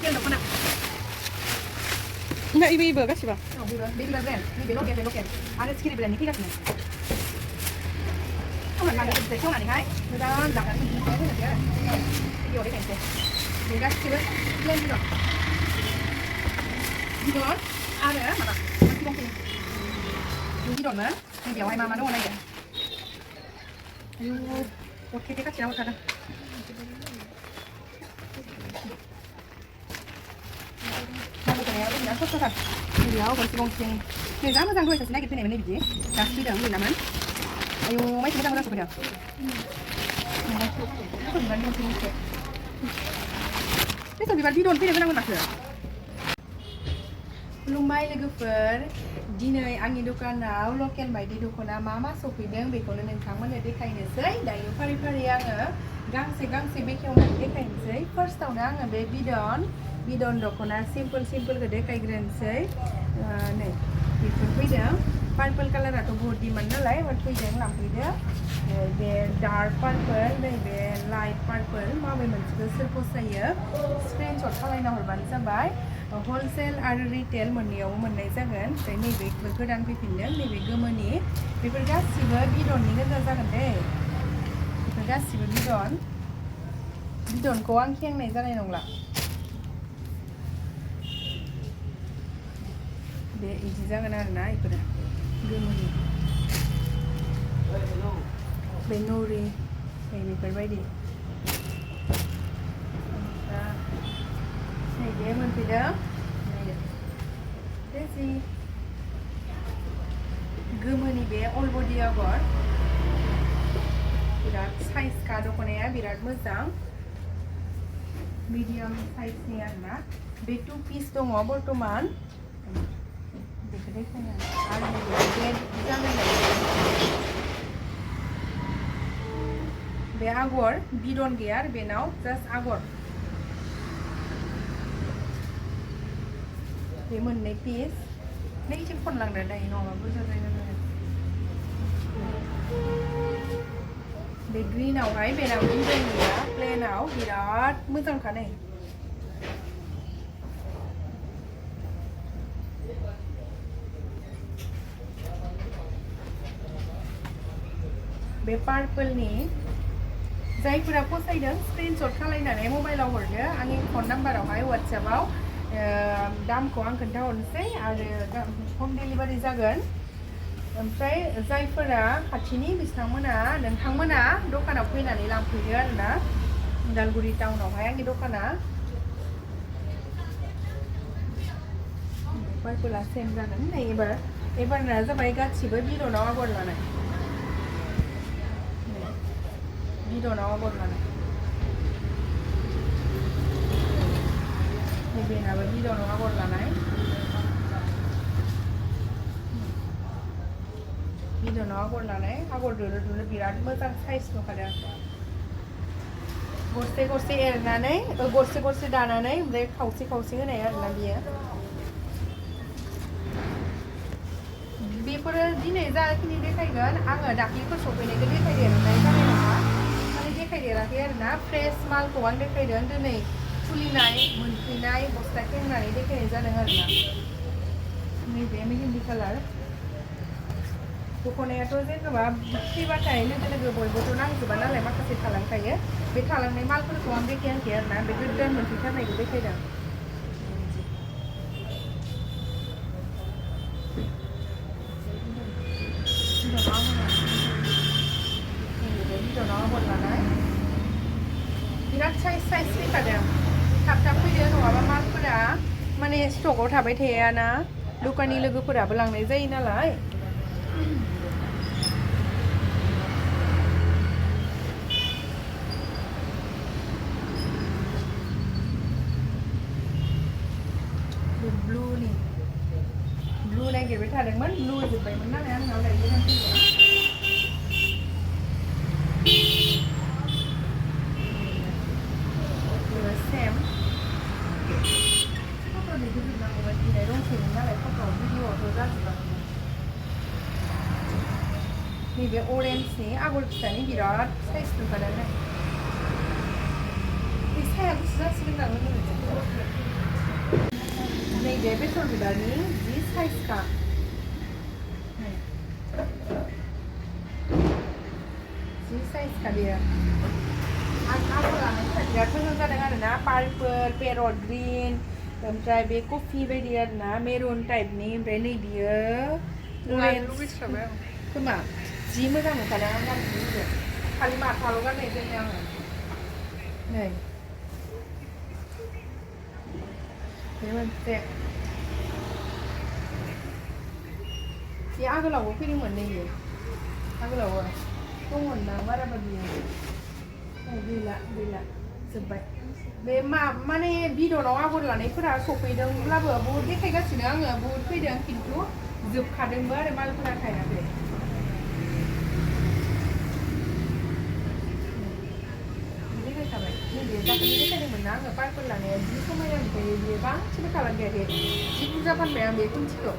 brand dokhona. Enggak ibu-ibu kasih bang. Oh, baby brand. Ini local. Ada sekali brand ini kasih. Không phải là được chỗ này hay. Người ta đặt cái gì thế này kìa. Điều đấy thành thế. Người ta chưa lên rồi. Đi rồi. À đấy mà. Đi bông tiền. Đi rồi mà. Này điều hay mà đâu này kìa. Ayo, oke kita cakap kadang. Mau ke mana? Dah selesai dah. Ini dia, kalau bong sini. Ni zaman sang dua saya gitu ni mana biji. Dah sudah ni zaman. Ayo, mai kita dah sudah. Aku dengan bong sini. Ni tu biar bidon pilih kenapa nak ke? Lumai लोगोफोर दिनै आंनि दखानाव लकेल बायदि दख'ना मा सफैदों बेखौनो नोंथांमोननो देखायनोसै दायो फारि फारि आङो गांसे बेखेवनानै देखायनोसै फार्स्टआवनो आङो बे बिदन दख'ना सिम्पोलखौ देखायग्रोनोसै नै बेफोर फैदों पार्पल कालाराथ' बहुत डिमान्ड नालाय फैदों लांफैदो बे डार्क पार्पल नैबे लाइट पार्पल माबे मोनसेखौ सोर फसायो स्क्रिनशट खालामना हरबानो जाबाय हलसेल आरो रिटेल मोननैयावबो मोननाय जागोन ओमफ्राय नैबेबो गोदान फैफिनदों नैबे गोमोनि बेफोर गासिबो बिदननि गोजा जागोन दे बेफोर गासिबो बिदनखौ आं खेंनाय जानाय नंला बे इदि जागोन आरोना इफोरो गोमोनि बे नौरि बेफोरबायदि नैबे मोनफैदों जि गोमोनि बे अल बडि आगर बिराद साइजखा दख'नाया बिराद मोजां मिडियाम साइजनि आरोना बे 2 पिस दङ बर्तमान बेखौ देखायनो आरो बे आगर बिदन गैया आरो बेनाव जास्ट आगर बे मोननै पिस नैथिं खनलांदो दायो नङाबा बुरजा जायो बे ग्रिनावहाय बेनाव बिदननिया प्लेनाव बिराद मोजांखा नै बे पार्पलनि जायफोरा फसायदों स्क्रिनशट खालामनानै मबाइलाव हरदो आंनि फन नाम्बारावहाय वाट्सएपआव दामखौ आं खोन्थाहरनोसै आरो हम डेलिभारि जागोन ओमफ्राय जायफोरा खाथिनि नोंथांमोना दखानाव फैनानै लांफैदो आरोना उदालगुरि टाउनावहाय आंनि दखाना पार्पला सेम जागोन नै एबारना जाबाय गासिबो बिदनाव आगर लानाय बिदनाव आगर लानाय बेनाबो बिदनाव आगर लानाय आगर दुलुर बिराद मोजां साइज नुखादों गरसे एरनानै गरसे दानानै ओमफ्राय खावसे होनाय आरोना बियो बेफोरो दिनै जाखिनि देखायगोन आङो दाख्लिफोर सफैनायखौ देखायदेरनाय जानाय नङा माने देखायदेराखै आरोना फ्रेश मालखौ आं देखायदों दिनै खुलिनाय मोनफैनाय बस्ता खेंनानै देखायनाय जादों आरोना नैबे मेहेन्दी कालार दख'नायाथ' जेनेबा फैबाथाय लोगो बयबोथ' नांजोबा नालाय माखासे थालांखायो बे थालांनाय मालफोरखौ आं देखायाखै आरोना बे गोदान मोनफैथारनायखौ देखायदों बिदनाव आगर लानाय बिराद साइज फैखादों थाब फैदो नङाबा मालफोरा माने स्टकआव थाबाय थायाना दखाननि लोगोफोराबो लांनाय जायो नालाय ब्लु नागिरबाय थादोंमोन ब्लु जोब्बायमोन नालाय आंनाव दायो गोदान फैदों सेम फट' दिहुनजोबनांगौमोन दिनै दंसैमोन नालाय फट' भिडिअ'आवथ' जाजोबाखैमोन नैबे अरेन्जनि आगर फिसानि बिराद साइज नुखादों बे साया गुसु जासिगोन नालाय नैबे बेसर बिबारनि जि साइजखा जि साइजखा बेयो आगर लानायफोरा बिराद मोजां जादों आरोना पार्पल पेरट ग्रीन ओमफ्राय बे कफि बायदि आरोना मेरुन टाइपनि ओमफ्राय नै बियो लुबैस्राबाय आं खोमा जि मोजां नुखादों आं गाननो लुबैदों खालि माथाल' गाननाय जायो आङो नै बे मोनसे बे आगोलावबो फैदोंमोन नैबे आगोलावबो दंमोन ना बाराबा बियो गैला जोब्बाय बे माने बिदनाव आगर लानायफोरा सफैदोंब्लाबो बहुद देखायगासिनो आङो बहुद फैदों खिन्थु जोबखादोंबो आरो मालफोरा थायाखै देखायखाबाय नैबे दाखालि देखायदोंमोन ना आङो पार्पल लानाया जि समायना ओमफ्राय बेयो गांसेबो खालामखायाखै जि बुरजा फानबाय आं बे खुन्थिखौ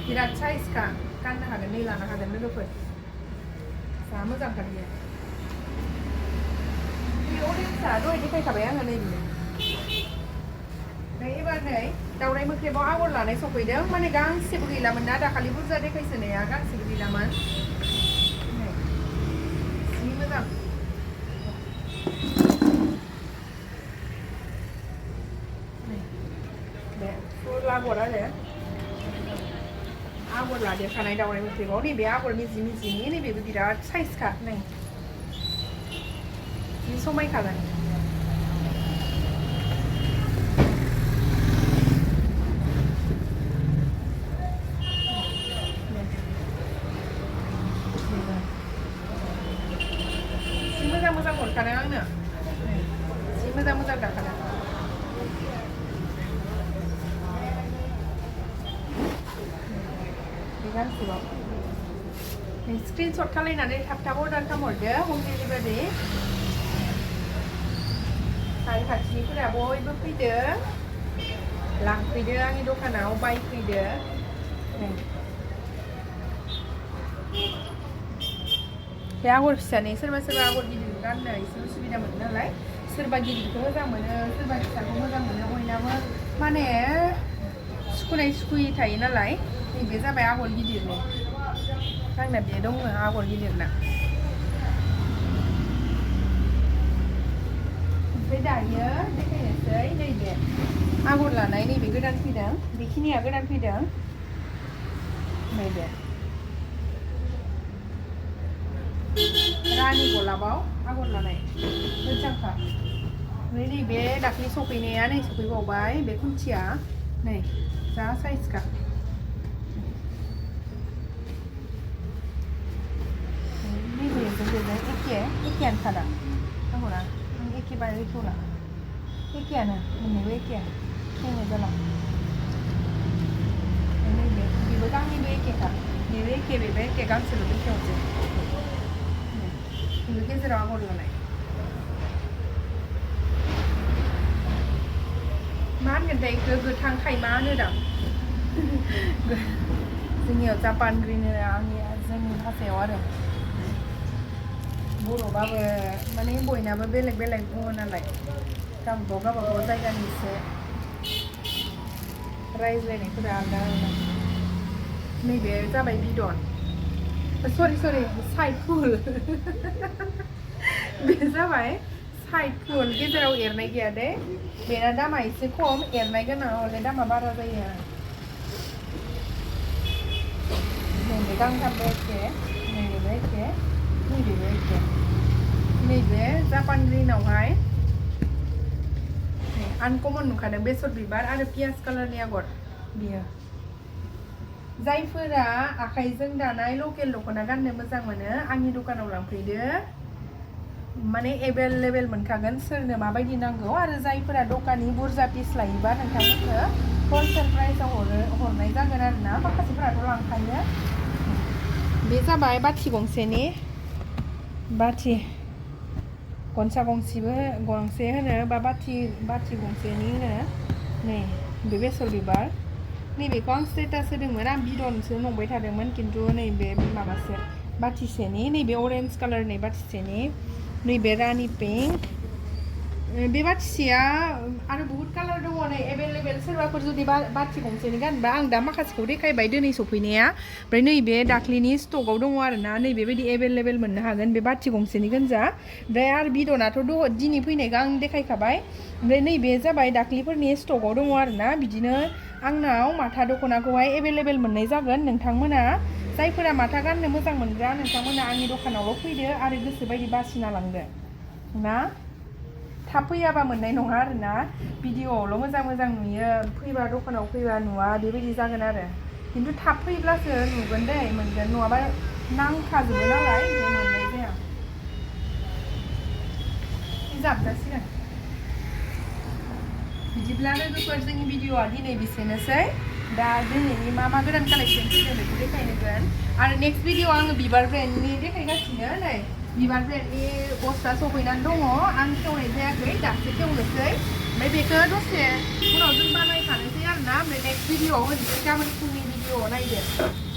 बिराद साइजखा गाननो हागोन नै लानो हागोन लोगोफोर जा मोजांखा बियो अरेन्जआ दहाय देखायखाबाय आङो नैबे ओमफ्राय एबार नै दावराइ मोख्रेबाव आगर लानाय सफैदों माने गांसेबो गैलामोन ना दाखालि बुरजा देखायसोनाया गांसेबो गैलामोन जि मोजां बे फुल आगर आगर लादेरखानाय दावराइ मोख्रेबाव नैबे आगर मिजि मिजिनि नैबेबो बिराद साइजखा नै जि समायखागोन जि मोजां मोजां हरखादों आंनो जि मोजां मोजां दाखादों बे गांसेबाव स्क्रिनशट खालायनानै थाब थाब अर्डार खालामहरदो हम डिलिभारि सारि खाथिनिफोरा बयबो फैदो लांफैदो आंनि दखानाव बायफैदो बे आगर फिसानि सोरबा आगर गिदिर गाननो एसे उसुबिदा मोनो नालाय सोरबा गिदिरखौ मोजां मोनो सोरबा फिसाखौ मोजां मोनो बयनाबो माने सुखुयि थायो नालाय नैबे जाबाय आगर गिदिरनि आंना बे दङ आगर गिदिरना ओमफ्राय दायो देखायनोसै नैबे आगर लानाय नैबे गोदान फैदों बेखिनिया गोदान फैदों नैबे रानि गलाबाव आगर लानाय मोजांखा ओमफ्राय नैबे दाख्लि सफैनाया नै सफैबावबाय बे खुन्थिया नै जा साइजखा नैबे एखेयानोखादा आगरा आं एखे बायदिखौ ला एखेयानो मोननैबो एखे खेंनाय जाला नैबे बेबो गांनैबो एखेखा बेबो एखे बेबो एखे गांसेल' बेखेवसै बेबो गेजेराव आगर लानाय मा होनगोन दा बेखौ गोथां खायमा होनोदां जोंनियाव जापान ग्रिन होनो जोंनि भाषायाव आरो बर'बाबो माने बयनाबो बेलेग बेलेग बुङो नालाय गावबागाव जायगानि एसे रायज्लायनायफोरा आलदा आलदा नैबे जाबाय बिदन सरि साइड फुल बे जाबाय साइड फुल गेजेराव एरनाय गैया दे बेना दामा एसे खम एरनाय गोनां हले दामा बारा जायो नैबे गांथामबो एखे नैबेबो एखे नैबेबो एखे नैबे जापान ग्रिनावहाय आनकमन नुखादों बेसर बिबार आरो पियाज कालारनि आगर बियो जायफोरा आखाइजों दानाय लकेल दख'ना गाननो मोजां मोनो आंनि दखानाव लांफैदो माने एभेलेबेल मोनखागोन सोरनो माबायदि नांगौ आरो जायफोरा दखाननि बुरजा पिस लायोबा नोंथांमोननो हलसेल प्राइसआव हरनाय जागोन आरोना माखासेफोराथ' लांखायो बे जाबाय बाथि गंसेनि बाथि गनसा गंसे होनो बा बाथि गंसेनि होनो नै बे बेसर बिबार नैबेखौ आं स्टेटास होदोंमोन आं बिदनसो नंबाय थादोंमोन खिन्थु नैबे माबासो बाथिसेनि नैबे अरेन्ज कालारनि बाथिसेनि नैबे रानि पिंक बे बाथिसेया आरो बहुत कालार दङ नै एभेलेबेल सोरबाफोर जुदि बाथि गंसेनि गानबा आं दा माखासेखौ देखायबाय दिनै सफैनाया ओमफ्राय नैबे दाख्लिनि स्टकआव दङ आरोना नैबेबायदि एभेलेबेल मोननो हागोन बे बाथि गंसेनि गोनजा ओमफ्राय आरो बिदनाथ' दिनै फैनायखौ आं देखायखाबाय ओमफ्राय नैबे जाबाय दाख्लिफोरनि स्टकआव दङ आरोना बिदिनो आंनाव माथा दख'नाखौहाय एभेलेबेल मोननाय जागोन नोंथांमोना जायफोरा माथा गाननो मोजां मोनग्रा नोंथांमोना आंनि दखानावल' फैदो आरो गोसोबायदि बासिना लांदो ना थाब फैयाबा मोननाय नङा आरोना भिडिअआवल' मोजां मोजां नुयो फैबा दखानाव फैबा नुवा बेबायदि जागोन आरो खिन्थु थाब फैब्लासो नुगोन दै मोनगोन नङाबा नांखाजोबो नालाय बे मोननाय जाया जाबजासिगोन बिदिब्ला लोगोफोर जोंनि भिडिअआ दिनै बेसेनोसै दा दिनैनि मा गोदान कालेक्सन फैदों बेखौ देखायगोन आरो नेक्स्ट भिडिअ आङो बिबार ब्रेन्डनि देखायगासिनो नै बिबार ब्रेन्डनि बस्ता सफैनानै दङ आं खेवनाय जायाखै दासो खेवनोसै ओमफ्राय बेखौ दसे उनाव जों बानायखानोसै आरोना ओमफ्राय नेक्स्ट भिडिअआव होनोसै गाबोन फुंनि भिडिअआव नायदो